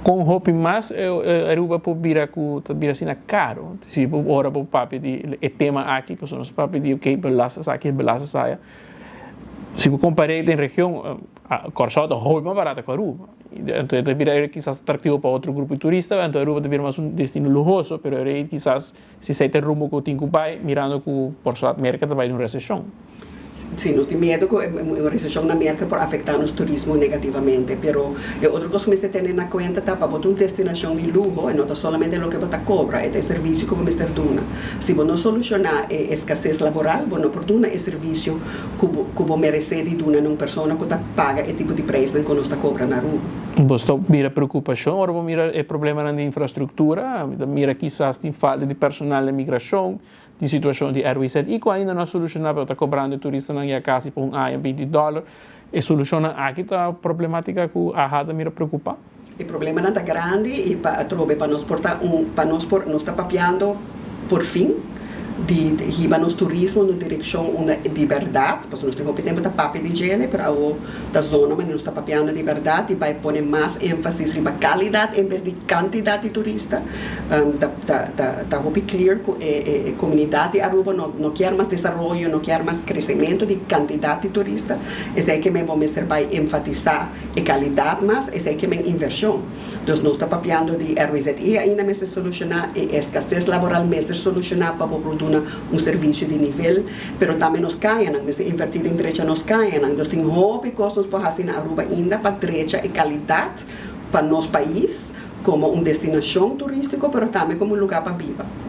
Con hopi mas Aruba por bira cu ta bira asina caro? Si bo ora bo papia di e tema aki, pasobra nos papia di ok, belas esaki, belas esaya. Si bo compare den region, Kòrsou ta hopi mas barato cu Aruba. Anto e ta bira kisas atractivo pa otro grupo di turista, anto Aruba ta bira mas un destino luhoso, pero rei kisas si esei ta e rumbo cu tin cu bai, mirando cu por slot Merca ta bai den un recesion. Sí, nos tin miedu ku un reseshon na Merka por afektá nos turismo negativamente, pero e otro kos ku mester tene na kuenta ta pa bo ta un destinashon di luho e no ta solamente loke bo ta kobra, e ta e servisio ku bo mester duna. Si bo no solushoná e eskases laboral, bo no por duna e servisio ku bo ku bo meresé di duna na un persona ku ta paga e tipo di preisnan ku nos ta kobra na Aruba. Bo ta mira preokupashon ora bo mira e problemanan di infrastruktura? Mi ta mira kisas tin falta di personal den migrashon, Di situacion di RWZI cu ainda no a soluciona pero ta cobrando e turistanan ya casi pa un aña 20 dollar. E solucionnan aki ta problematica cu AHA ta mira preocupa. E problemanan ta grandi y pa atrobe pa nos por ta un pa nos por nos ta papiando por fin di hiba nos turismo na un direccion unda di berdad pasobra nos tin hopi tempo ta papia di djele pero awo ta zona manera nos ta papiando di berdad di bai pone mas enfasis riba calidad en bes di cantidad di turista. Ta ta ta ta hopi clear cu e e e comunidad di Aruba no no kier mas desaroyo, no kier mas crecemento di cantidad di turista. Esey ke men bo mester bay enfatisa e calidad mas, esey ke men inversion. Dus nos ta papiando di RWZI ainda mester soluciona, e escasez laboral mester soluciona pa bo por duna un servicio di nivel, pero tambe nos cayanan, mester inverti den drecha nos cayanan. Dus tin hopi cos nos por haci na Aruba ainda pa drecha e calidad pa nos pais. Komo un destinashon turístiko pero tambe komo un lugá pa biba.